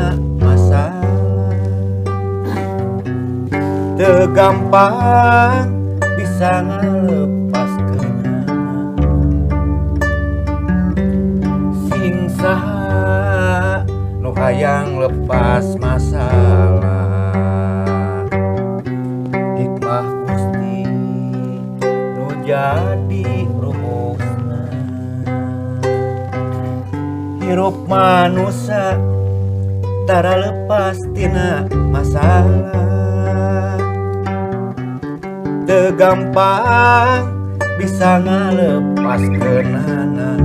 tina masalah. Teu gampang bisa ngalepaskeunana. Sing saha nu hayang lepas masalah? Hikmah Gusti nu jadi rumusna. Hirup manusia tara lepas tina masalah. Teu gampang bisa ngalepaskeunana.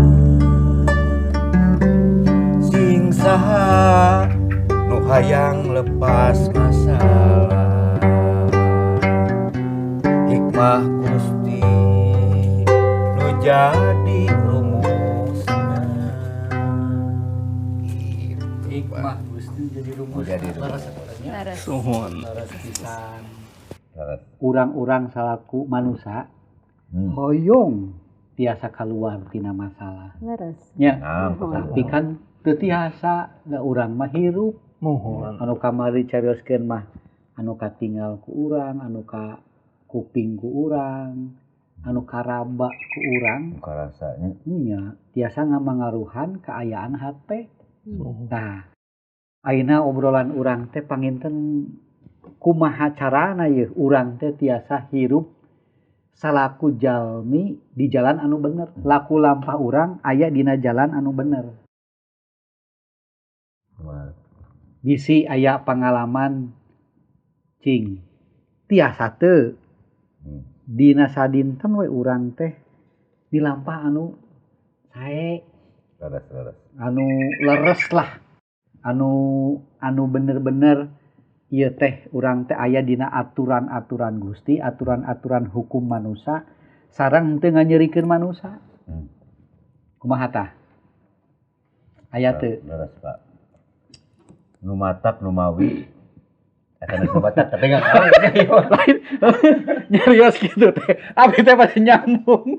Sing saha nu hayang lepas masalah? Hikmah Gusti nu jadi rumusna. Gitu, Pak. Hikmah Gusti jadi rumus. Jadi rumus. Leres nya. Leres. Suhun. Leres pisan. Leres. Urang-urang salaku manusia hoyong tiasa keluar tina masalah. Leres. Nya, Nah, tapi kan teu tiasa da urang mah hirup. Muhun. Anu kamari carioskeun mah anu katinggal ku urang, anu ka kuping ku urang, anu karaba ku urang, Muka rasanya. Nya tiasa ngamangaruhan kaayaan hate. Suhun. Nah, ayeuna obrolan urang teh panginten kumaha carana yeuh urang teh tiasa hirup salaku jalmi di jalan anu bener, laku lampah urang aya dina jalan anu bener. Wah. Bisi aya pangalaman cing tiasa teu dina sadinten we urang teh dilampah anu sae, Leres, leres. Anu leres lah, anu anu bener-bener ieu teh urang teh aya dina aturan-aturan Gusti, aturan-aturan hukum manusia sareng teu nganyerikeun manusia. Kumaha tah, aya teu? Leres, Pak. Nu matak numawi eta nu batak tapi enggak tahu. Lain nyarios gitu teh, abi teh pasti nyambung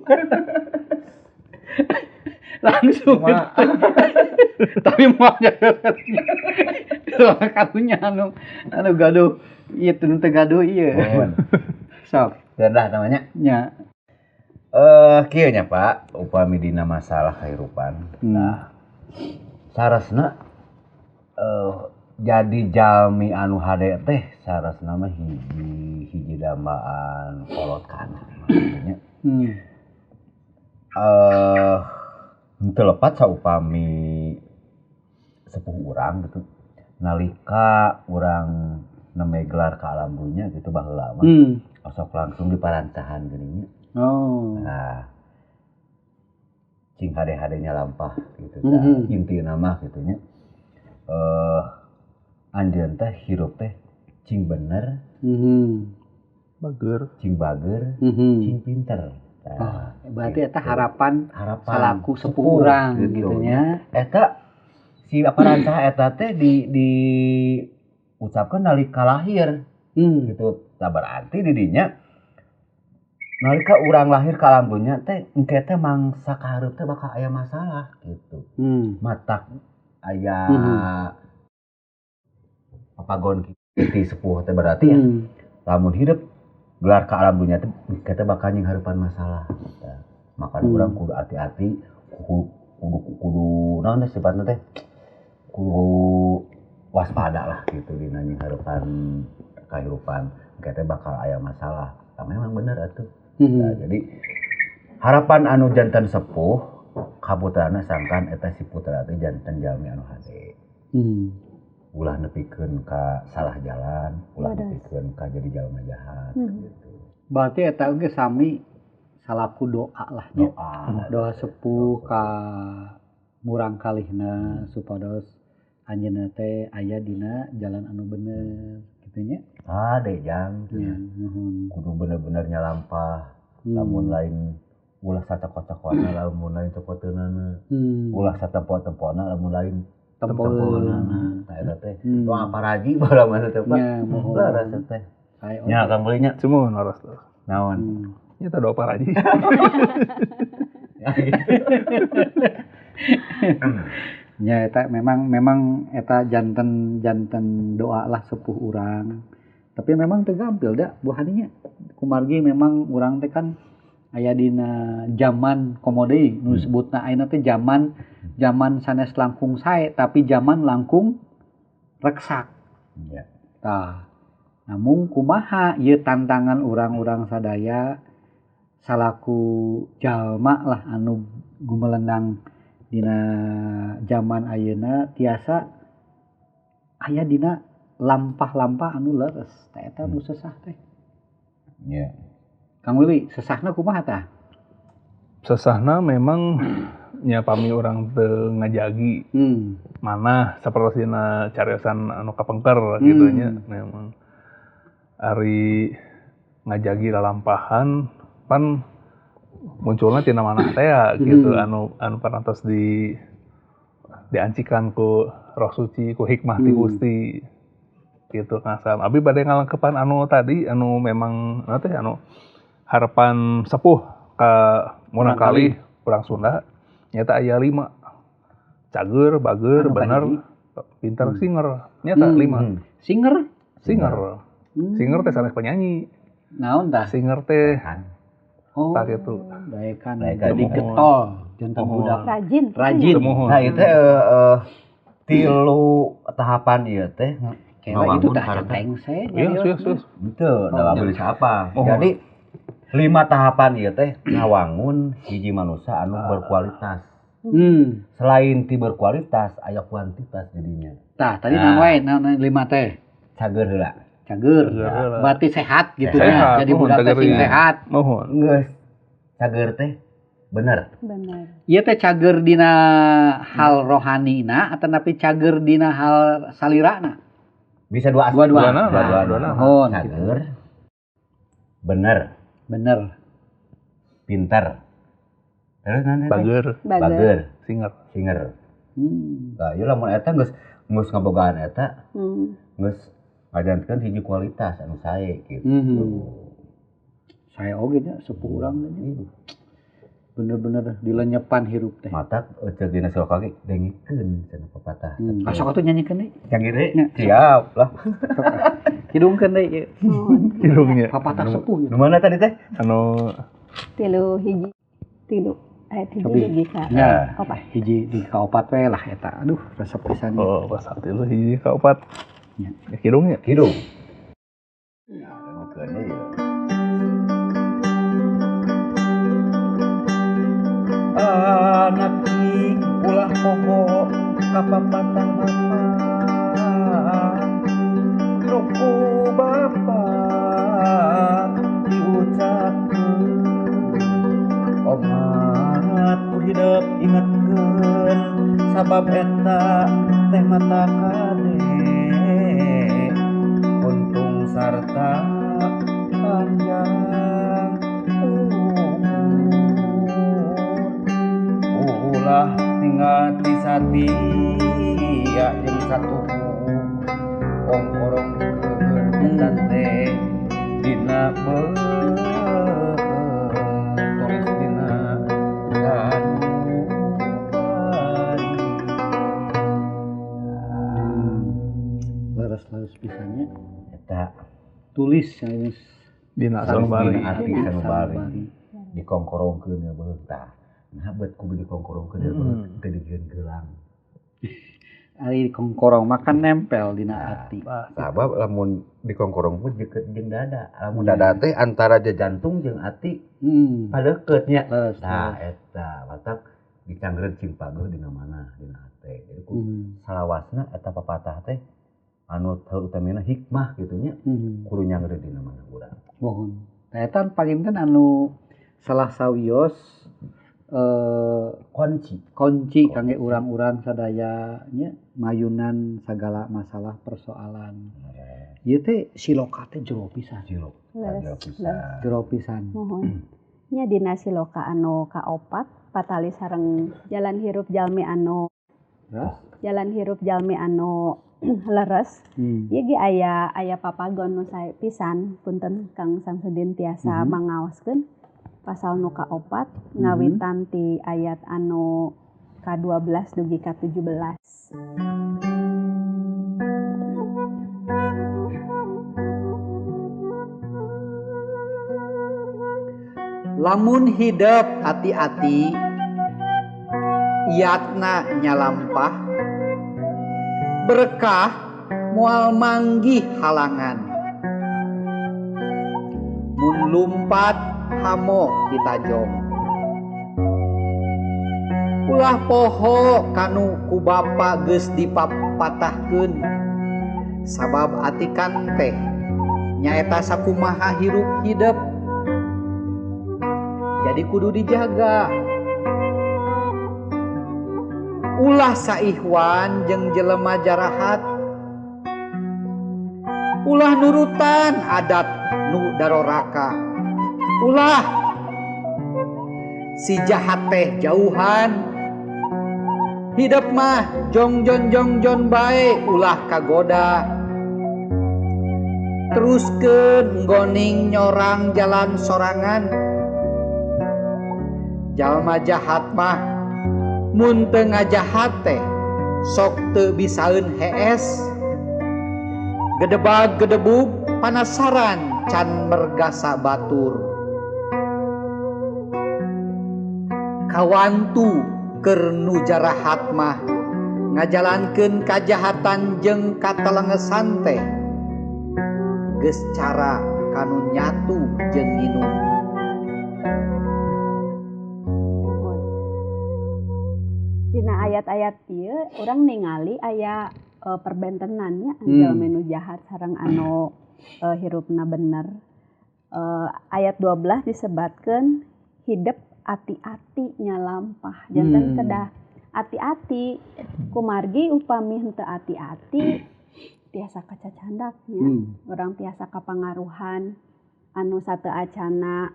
langsung Cuma- gitu. Tapi mau karunya anu anu gaduh ieu teu teu gaduh ieu. Mohon. Sok. Dah namanya. Nya. Kieu nya, Pak, upami dina masalah kehidupan. Nah. Sarasna jadi jalmi anu hade teh sarasna mah hiji hiji dambaan kolot kana nya. Henteu lepat saupami sepuh urang gitu. Nalika urang nembe gelar ka alam dunya gitu baheula mah osok langsung diparancahan geuning nya. Nah, cing hade-hadenya lampah gitu tah. Intina mah gitu nya. Anjeun teh hirup teh cing bener, Bager. Cing bager, cing pinter. Oh, Tah, berarti eta gitu. Harapan Harapan salaku sepuh urang gitu. Gitu nya. Eta si parancah eta teh di ucapkan nalika lahir gitu. Tah, berarti di dinya nalika urang lahir ka alam dunya teh engke teh mangsa kahareup teh bakal aya masalah gitu. Matak aya papagon ti sepuh teh berarti ya lamun hidup gelar ka alam dunya teh engke teh bakal nyinghareupan masalah. Tah, makana urang kudu hati-hati, kudu kudu kudu naon teh sifatna teh kudu waspada lah gitu dina nyinghareupan kahirupan, engke teh bakal aya masalah. Tah, memang bener atuh. Nah, jadi harapan anu janten sepuh ka putrana sangkan eta si putra teh janten jalmi anu hade. Ulah nepikeun ka salah jalan, ulah nepikeun ka jadi jalma jahat gitu. Berarti eta oge sami salaku doa lah nya. Doa. Doa sepuh ka murang kalihna supados anjeunna teh aya dina jalan anu bener kitu nya. Hade jang. Nya, nuhun. Kudu bener-bener nyalampah. Lamun lain ulah sacokot-cokotna, lamun lain cokoteunana. Ulah satempo-tempona, lamun lain Tempoeun. tempoeunana. Tah, eta teh doa paraji baheula mah teh, Pak. Nya, muhun. Leres teh. Sae Nya, oge. Kang Beli nya. Cuma leres leres. Naon? Nya teh doa paraji. Ya, gitu. Nya eta memang eta janten doa lah sepuh urang. Tapi memang teu gampil da buhaninya. Kumargi memang urang teh kan aya dina zaman komo deui nu disebutna ayeuna teh zaman sanes langkung sae tapi zaman langkung reksak. Ya. Tah. Namun kumaha ieu tantangan urang-urang sadaya salaku jalma lah anu gumelendang dina zaman ayeuna tiasa aya dina lampah-lampah anu leres. Tah eta nu sesah teh. Iya. Kang Willy, sesahna kumaha tah? Sesahna memang nya pami urang teu ngajagi. Manah sapertosina cariosan anu kapengker gitu nya memang. Ari ngajagi lalampahan pan munculna tina manah teh gitu anu parantos di diancikan ku Roh Suci ku hikmah ti Gusti gitu Kang Sam. Abi bade ngalengkepan anu tadi anu memang teh anu harapan sepuh ka murangkalih urang Sunda nyata aya 5. Cager, bager, bener, pintar, singer. Nyata 5. Singer? Singer. Singer teh sanes penyanyi. Naon tah? Singer teh. Oh, tah kitu. Daekan. Jadi getol, jantan budak. Rajin. Nah, ieu teh tilu tahapan ieu teh. Kela itu tah rengse. Iya, serius. Henteu, da beli siapa. Jadi 5 tahapan ieu teh ngawangun hiji manusia anu berkualitas. Selain ti berkualitas aya kuantitas jadinya. Tah, tadi naon wae naon 5 teh? Cager heula. Cager. Berarti sehat gitu ya. Jadi budak teh sing sehat. Mohon. Geus. Cager teh bener. Bener. Ieu teh cager dina hal rohanina atanapi cager dina hal salirana? Bisa dua aspek. Dua-dua. Mohon. Cager. Bener. Bener. Pintar. Terus nanti bager. Singer. Nah, ieu lamun eta geus ngabogaan eta. Geus ngajantenkeun hiji kualitas anu sae gitu. Sae oge nya sepuh urang teh. Bener-bener dilenyepan hirup teh. Mata ceuk dina sloka ge dengikeun cenah pepatah. Sok atuh nyanyikeun deui. Yang gede? Siap lah. Hidungkeun deui ieu. Hidungnya. Papatah sepuh. Nu mana tadi teh? Anu 3 hiji 3 ayat hiji dugi ka opat. Hiji di ka opat we lah eta. Aduh, resep pisan. Oh, pas 3 hiji ka opat. Ya. Hidungnya. Hidung. Ya, dengokeun ieu. Anak ing ulah poho ka papatah bapa. Nuku bapa diucapkeun. Omat ku hidep ingetkeun sabab eta teh mata kade untung sarta panjang umur ulah tinggal ti satia jeung satuhu ongkorongkeun eta teh dina tulis dina sanubari. Leres-leres pisannya eta tulis dina sanubari, arti sanubari dikongkorongkeun ya beuh tah. Nah bet kudu dikongkorongkeun ya beuh teu dijieun gelang. Ari dikongkorong makan nempel dina ati. Sabab lamun dikongkorong pun deket jeung dada. Lamun dada teh antara jantung jeung ati padeukeut nya. Tah eta matak dicangreun cing pageuh dina mana dina hate. Jadi ku salawasna eta papatah teh anu utamina hikmah kitu nya kudu nyangreun dina mana urang. Mohon. Tah eta paginten anu salah sawios kunci kangge urang-urang sadaya nya mayunan sagala masalah persoalan. Ieu teh siloka teh jero pisan. Jero pisan. Mohon. Nya dina siloka anu kaopat patali sareng jalan hirup jalmi anu. Jalan hirup jalmi anu leres. Ieu ge aya papagon nu sae pisan punten Kang Samsudin tiasa mangaoskeun. Pasal nu kaopat ngawitan ti ayat anu ka-12 dugi ka 17. Lamun hidep ati-ati iatna nyalampah berkah moal manggih halangan mun lumpat hamo ditajong ulah poho kanu ku bapa geus dipapatahkeun sabab atikan teh nyaeta sakumaha hirup hidep jadi kudu dijaga. Ulah saihwan jeung jelema jarahat. Ulah nurutan adat nu daroraka. Ulah si jahat teh jauhan. Hidep mah jongjon jongjon bae ulah kagoda. Teruskeun nggoning nyorang jalan sorangan. Jalma jahat mah mun teu ngajahat teh sok teu bisaeun hees gedebag gedebug panasaran can mergasa batur kawantu keur nu jarahat mah ngajalankeun kajahatan jeung katelengesan teh geus cara kanu nyatu jeung nginum. Dina ayat-ayat ieu urang ningali aya perbentenannya jalmi nu jahat sareng anu hirupna bener. Ayat 12 disebatkeun hidep ati-ati nyalampah. Janten kedah ati-ati kumargi upami henteu ati-ati tiasa kacacandaknya. Urang tiasa kapangaruhan anu sateu acana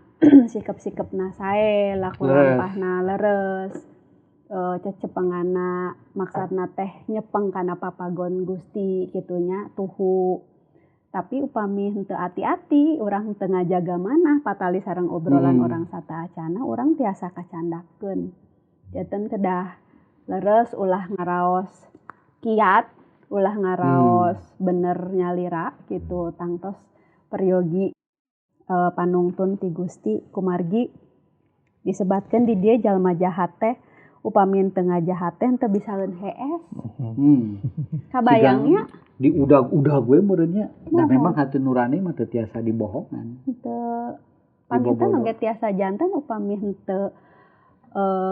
sikep-sikepna sae laku lampahna leres. Cecepengana maksudna teh nyepeng kana papagon Gusti kitunya tuhu tapi upami henteu ati-ati urang teu ngajaga manah patali sareng obrolan orang sataacana urang tiasa kacandakeun janten kedah leres ulah ngaraos kiat ulah ngaraos bener nyalira gitu tangtos peryogi panungtun ti Gusti kumargi disebatkeun di dieu jalma jahat teh upami teu ngajahat teh teu bisaeun hees. Kabayangnya diudag-udag we meureunnya. Da memang hati nurani mah teu tiasa dibohongan. Teu panginten oge tiasa janten upami henteu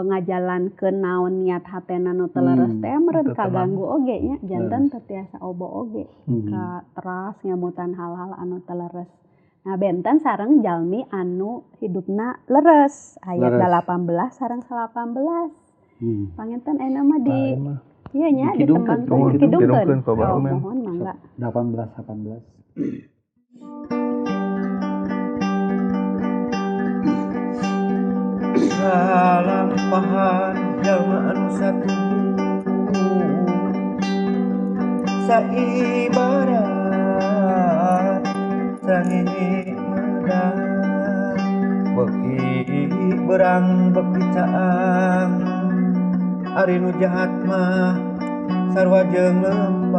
ngajalankeun naon niat hatena nu teu leres teh meureun kaganggu oge nya janten teu tiasa obo oge ka teras ngemutan hal-hal anu teu leres. Nah benten sareng jalmi anu hidupna leres ayat 18 sareng 19. Panginten ayeuna mah di ieu nya ditembangkeun dikidungkeun. Oh, mohon mangga. 18 18. Lalampahan jalma anu satuhu saibarat sangenge medang beuki berang beuki caang ari nu jahat mah sarua jeung lempang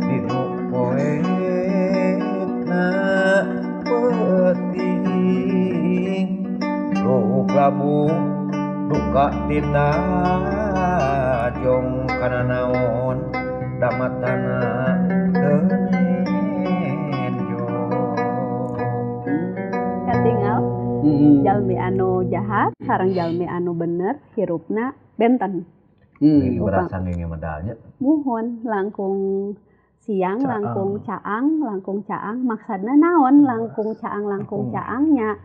dinu poekna peuting luk labuh duka titajong kana naon damatana teu nenjo. Katingal jalmi anu jahat sareng jalmi anu bener hirupna benten. Ibarat sangenge medalnya. Muhun langkung siang caang. Langkung caang maksudna naon langkung caang langkung caangnya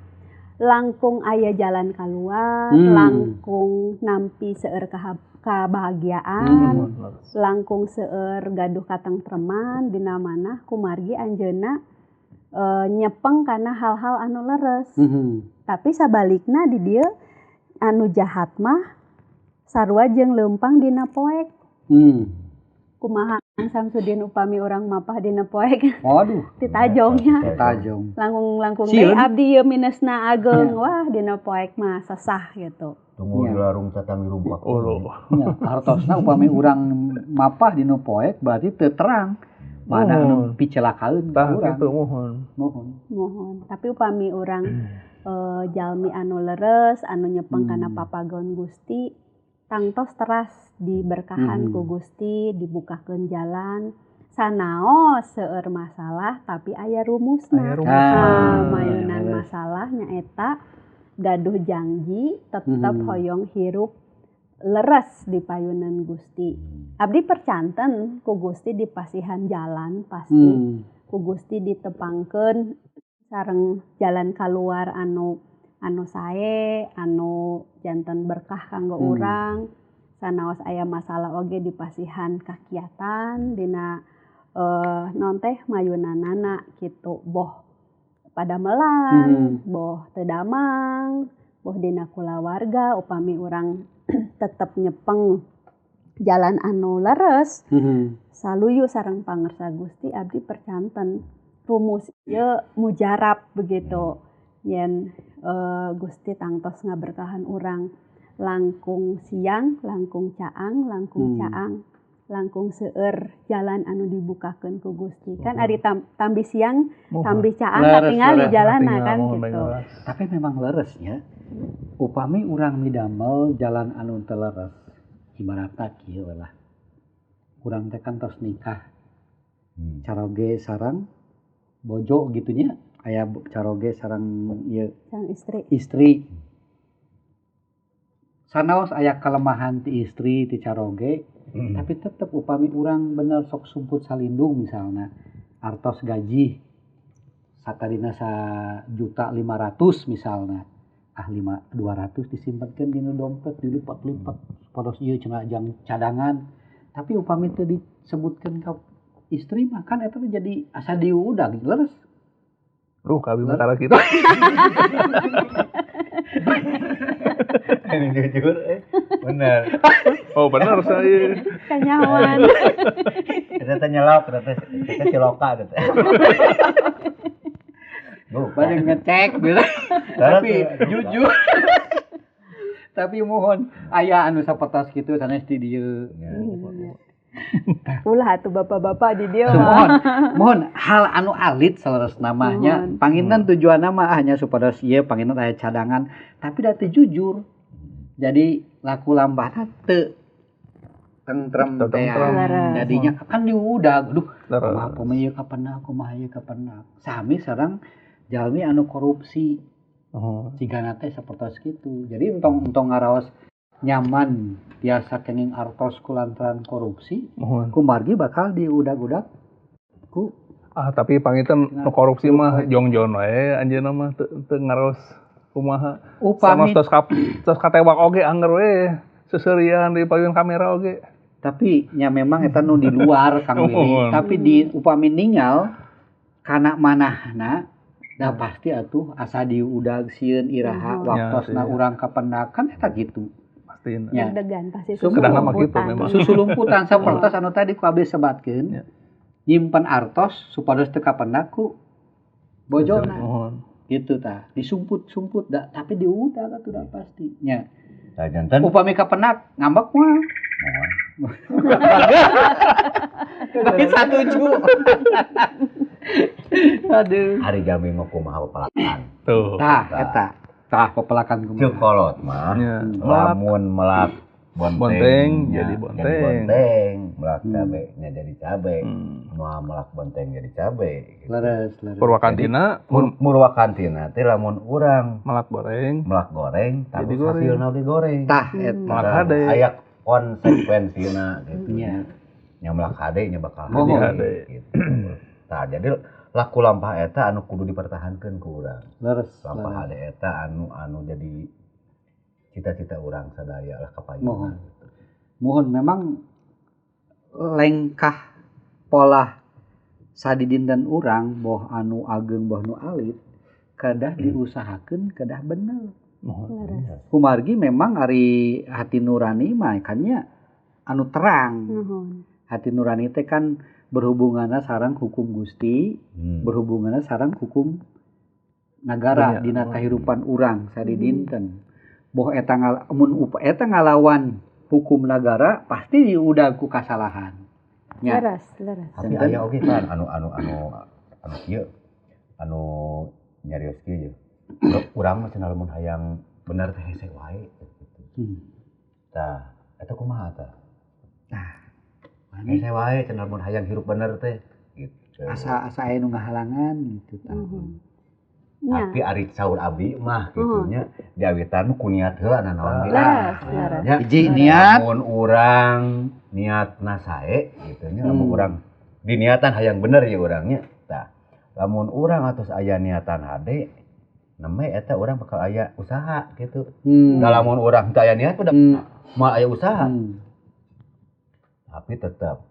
langkung aya jalan keluar langkung nampi seueur kabahagiaan langkung seueur gaduh katengtreman dina manah kumargi anjeunna nyepeng kana hal-hal anu leres. Tapi sabalikna di dieu anu jahat mah sarua jeung leumpang dina poek. Kumaha Samsudin upami urang mapah dina poek. Waduh. Titajongnya. Titajong. Langkung-langkung deui abdi ieu minusna ageng. Wah dina poek mah sesah gitu. Tunggu di larung catang dirumpak. Oh. Nya artosna upami urang mapah dinu poek berarti teu terang. Mana anu picelakaeun ka urang. Tah kitu muhun. Muhun. Tapi upami urang jalmi anu leres, anu nyepeng kana papagon Gusti, tangtos teras diberkahan ku Gusti, dibukakeun jalan. Sanaos seueur masalah tapi aya rumusna. Mayunan masalah nyaeta gaduh janji tetep hoyong hirup leres di payunan Gusti. Abdi percanten ku Gusti dipasihan jalan pasti. Ku Gusti ditepangkeun sareng jalan kaluar anu sae, anu janten berkah kanggo urang. Sanaos aya masalah oge dipasihan kakiatan dina non teh mayunanana kitu boh padamelan, boh teu damang, boh dina kulawarga upami urang tetep nyepeng jalan anu leres, saluyu sareng pangersa Gusti abdi percanten rumus ieu mujarab begitu yen Gusti tangtos ngaberkahan urang langkung siang, langkung caang, langkung caang, langkung seueur jalan anu dibukakeun ku Gusti. Kan ari tambih siang, tambih caang katingali jalanna kan gitu. Tapi memang leresnya upami urang midamel jalan anu teu leres, ibaratna kieu lah. Urang teh kan tos nikah. Caroge sareng bojo gitu nya, aya caroge sareng ieu istri. Istri. Sanaos aya kelemahan ti istri ti caroge, tapi tetep upami urang bener sok sumput salindung misalna artos gaji satadina 1.500.000 misalna 200 disimpankeun dina dompet dilipat-lipat podos ieu cenah jang cadangan tapi upami teu disebutkeun ka istri mah kan eta teh jadi asa diudag leres. Duh kabi perkara kitu. Ini jujur, bener. Oh bener saya. Kanyawan. Kita teh nyelok, kita siloka gitu. Bade ngecek gitu. Tapi jujur. Tapi mohon aya anu sapertos kitu sanes di dieu. Ulah atuh bapak-bapak di dieu. Mohon hal anu alit saleresna mah nya. Panginten tujuanna mah hanya supados ieu panginten aya cadangan, tapi da teu jujur. Jadi laku lampahna teu tentrem teh. Jadinya kan diudag, aduh kumaha pome ieu kapendak, kumaha ieu kapendak. Sami sareng jalmi anu korupsi. Cigana teh sapertos kitu. Jadi entong-entong ngaraos nyaman biasa kenging artos kulantaran korupsi, kumargi bakal diudag-udag ku. Tapi panginten nu korupsi mah jongjon wae anjeunna mah teu ngaraos kumaha. Upami tos katewak oge anger we seuseurian di payun kamera oge. Tapi nya memang eta nu di luar Kang Willy, tapi di upami ningal kana manahna da pasti atuh asa diudag sieun iraha waktosna urang kapendak kan eta kitu. Ya. Deg-degan pasti susulumputan sapertos anu tadi ku abdi sebatkeun nyimpen artos supados teu kapendak ku bojona gitu tah disumput-sumput da tapi diudag atuh da pasti nya. Tah janten upami kapendak ngambek mah bagi satuju. Aduh ari jalmi mah kumaha pepelakan tuh tah eta tah pepelakan kumaha ceuk kolot mah lamun melak bonteng jadi bonteng, melak cabe nya jadi cabe, moal melak bonteng jadi cabe. Leres. Purwakantina, murwakantina teh lamun urang melak goreng, tapi hasilna oge goreng. Tah eta melak hade. Aya konsekuensina gitu nya. Nya melak hade nya bakal hade gitu. Tah jadi laku lampah eta anu kudu dipertahankeun ku urang. Leres. Lampah hade eta anu jadi cita-cita urang sadaya lah kapayungan. Mohon memang lengkah pola sadidinten urang boh anu ageng boh nu alit kedah diusahakeun kedah bener. Kumargi memang ari hati nurani mah kan nya anu terang. Hati nurani teh kan berhubunganna sareng hukum Gusti, berhubunganna sareng hukum nagara dina kahirupan urang sadidinten. Boh eta mun eta ngalawan hukum negara pasti diudag ku kasalahan. Nya. Leres, leres. Tapi aya oge kan anu anu anu anu kieu anu nyarios kieu ye. Urang mah cenah lamun hayang bener teh hese wae gitu. Tah, eta kumaha tah? Tah. Hese wae cenah lamun hayang hirup bener teh gitu. Asa aya nu ngahalangan gitu tah. Tapi ari saur abdi mah kitu nya diawitan ku niat heula nanaon ge. Leres. Hiji niat lamun urang niatna sae kitu nya lamun urang diniatan hayang bener ya urangnya. Tah, lamun urang atos aya niatan hade neme eta urang bakal aya usaha gitu. Da lamun urang teu aya niat udah moal aya usaha. Tapi tetep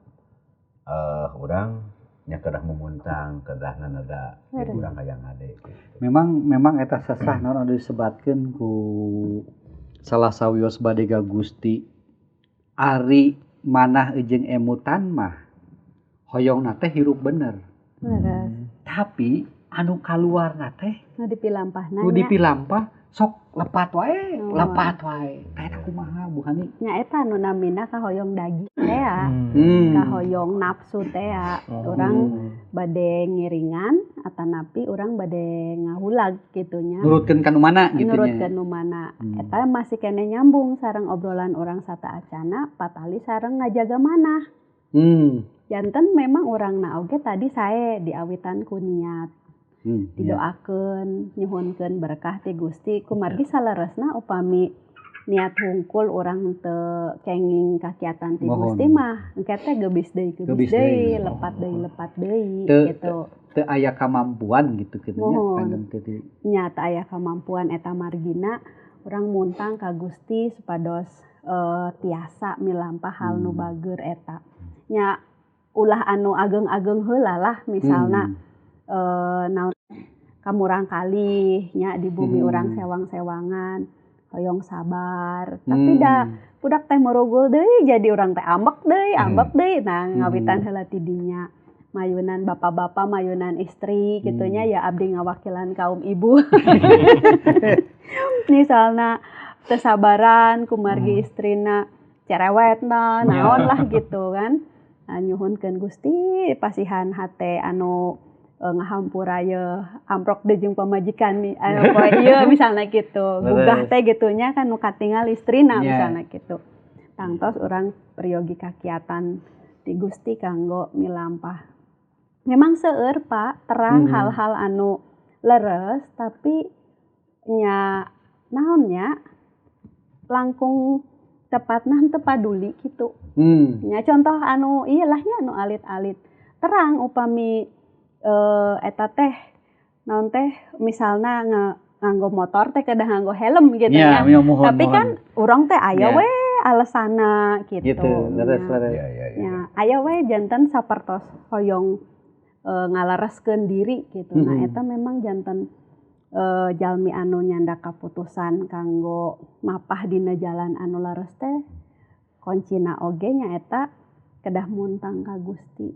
urang nya kedah memuntang, kedah nada urang hayang hade gitu. Memang eta sesah naon anu disebatkeun ku salah sawios badega Gusti ari manah jeung emutan mah hoyongna teh hirup bener. Leres. Tapi anu kaluarna teh nu dipilampahna nu dipilampah sok lepat wae, lepat wae. Tah eta kumaha Bu Hani? Nya eta nu namina kahoyong daging teh ya. Kahoyong nafsu teh ya. Urang bade ngiringan atanapi urang bade ngahulag kitu nya. Nurutkeun ka nu mana kitu nya. Nurutkeun nu mana. Eta masih keneh nyambung sareng obrolan urang sata acana patali sareng ngajaga manah. Janten memang urangna oge tadi sae diawitan ku niat. Didoakeun, nyuhunkeun berkah ti Gusti kumargi saleresna upami niat hungkul urang teu kenging kakiatan ti Gusti mah engke teh gebis deui, lepat deui gitu. Teu aya kamampuan gitu kitu nya panten teh. Nya teu aya kamampuan eta margina urang muntang ka Gusti supados tiasa milampah hal nu bager eta. Nya ulah anu ageng-ageng heula lah misalna naon kamurang kalih nya di bumi urang sewang-sewangan hoyong sabar tapi da budak teh morogol deui jadi urang teh ambek deui nah ngawitan heula ti dinya mayunan bapak-bapak mayunan istri gitunya ya abdi ngawakilan kaum ibu misalna teu sabaran kumargi istrina cerewetna naon lah gitu kan. Nah, nyuhunkeun Gusti pasihan hate anu ngahampura ye amprok deui jeung pamajikan anu poe ieu misalna kitu. Gugah teh gitunya kan nu katingal istrina misalna kitu. Tangtos urang peryogi kakiatan ti Gusti kanggo milampah. Memang seueur Pak, terang hal-hal anu leres tapi nya naon nya langkung tepatna henteu paduli kitu. Nya contoh anu ieu lah nya anu alit-alit. Terang upami eta teh naon teh misalna nganggo motor teh kedah nganggo helm gitu ya. Tapi kan urang teh aya we alesana gitu. Leres. Ya, aya we janten sapertos hoyong ngalareskeun diri gitu. Nah eta memang janten jalmi anu nyandak kaputusan kanggo mapah dina jalan anu leres teh kuncina oge nya eta kedah muntang ka Gusti.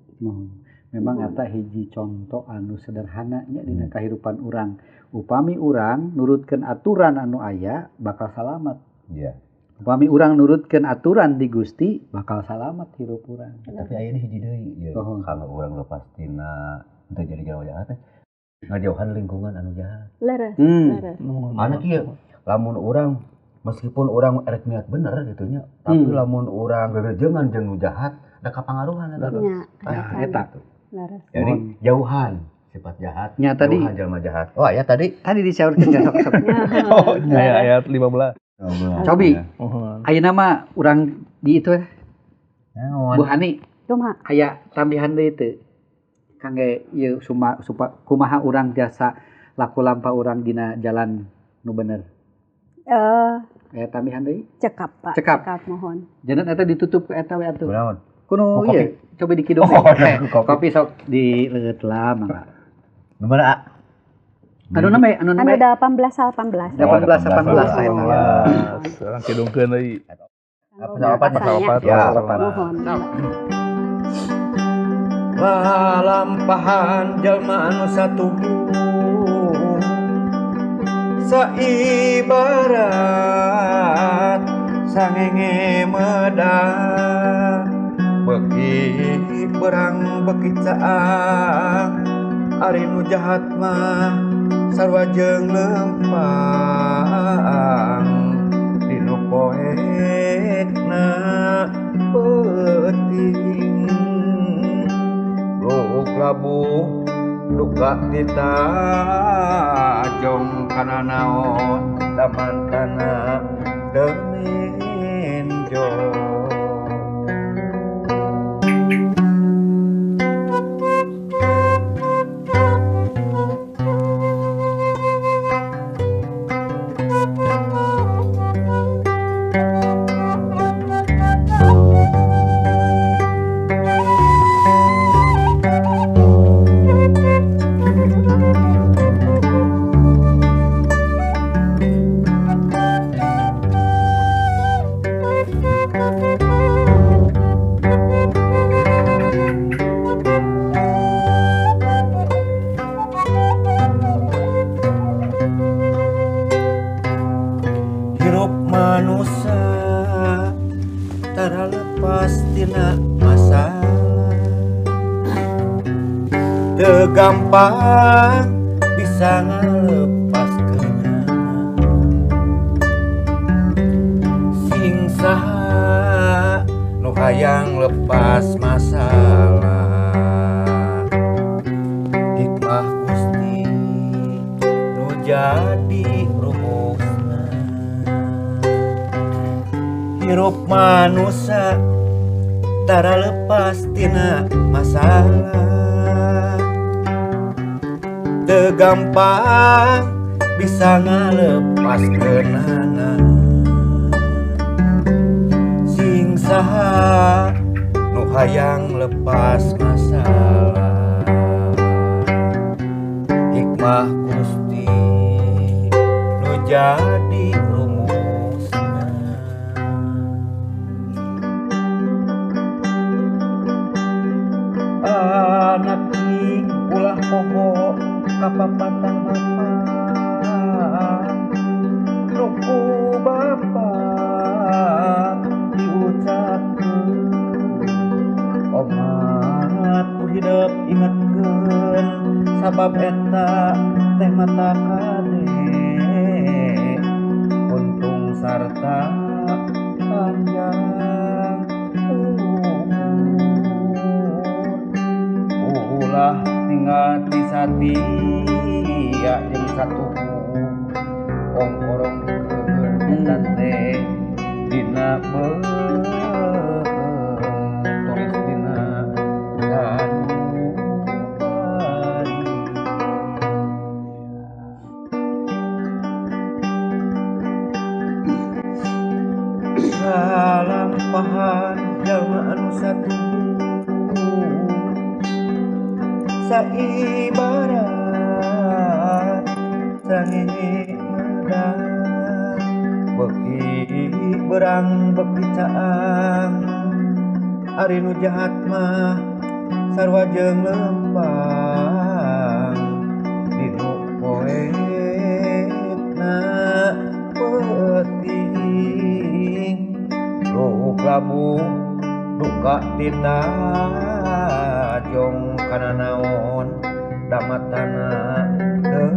Memang eta hiji contoh anu sederhana nya dina kahirupan urang. Upami urang nurutkeun aturan anu aya bakal salamet. Iya. Upami urang nurutkeun aturan di Gusti bakal salamet hirup urang. Tapi aya hiji deui ieu kanggo urang lepas tina teu jadi jalma jahat teh ngajauhan lingkungan anu jahat. Leres, leres. Anu kieu lamun urang meskipun urang erek niat bener gitu nya, tapi lamun urang rerejengan jeung nu jahat da kapangaruhan eta. Nah, eta. Leres. Jadi jauhan sifat jahat, ya, tadi, jauhan jalma jahat. Oh ya tadi disaurkeun ya sok-sok. Oh, ya ayat 15. Cobi. Ayeuna mah urang di itu Naon? Bu Hani. Kumaha? Aya tambihan deui teu? Kangge ieu kumaha urang jasa laku lampah urang dina jalan nu bener. Aya tambihan deui? Cekap, Pak. Cekap mohon. Jangan eta ditutup ku eta we atuh. Kunaon? Kuno ieu coba dikidung. Oh, kopi sok dileueut lah mangga. Nomor A. Anu name anu 18 18. 18 18. Urang kidungkeun deui. Pasal 4 Ya. Mohon. Lalampahan jalma anu satuhu Saibarat sangenge medal beki berang beki caang ari nu jahat mah sarua jeung lempang dinu poekna peuting luk labuh duka tita jong kana naon damantana demenjo. Gampang bisa ngalepaskeunana sing saha nu hayang lepas masalah hikmah Gusti nu jadi rumusna hirup manusia tara lepas tina masalah teu gampang bisa ngalepaskeunana sing saha nu hayang lepas masalah hikmah Gusti nu jadi rumusna. Anak ing ulah poho kapapatah bapa nu ku bapa diucapkeun omat ku hidep ingetkeun sabab eta teh mata kade untung sarta panjang umur ulah tinggal ti satia jeung satuhu ongkorongkeun eta teh dina beuheung tulis dina sanubari. Salampahan jalma anu satuhu saibarat sangenge medal beki berang beki caang ari nu jahat mah sarua jeung lempang dinu poekna peuting luk labuh duka tita jong kana naon damatana teu.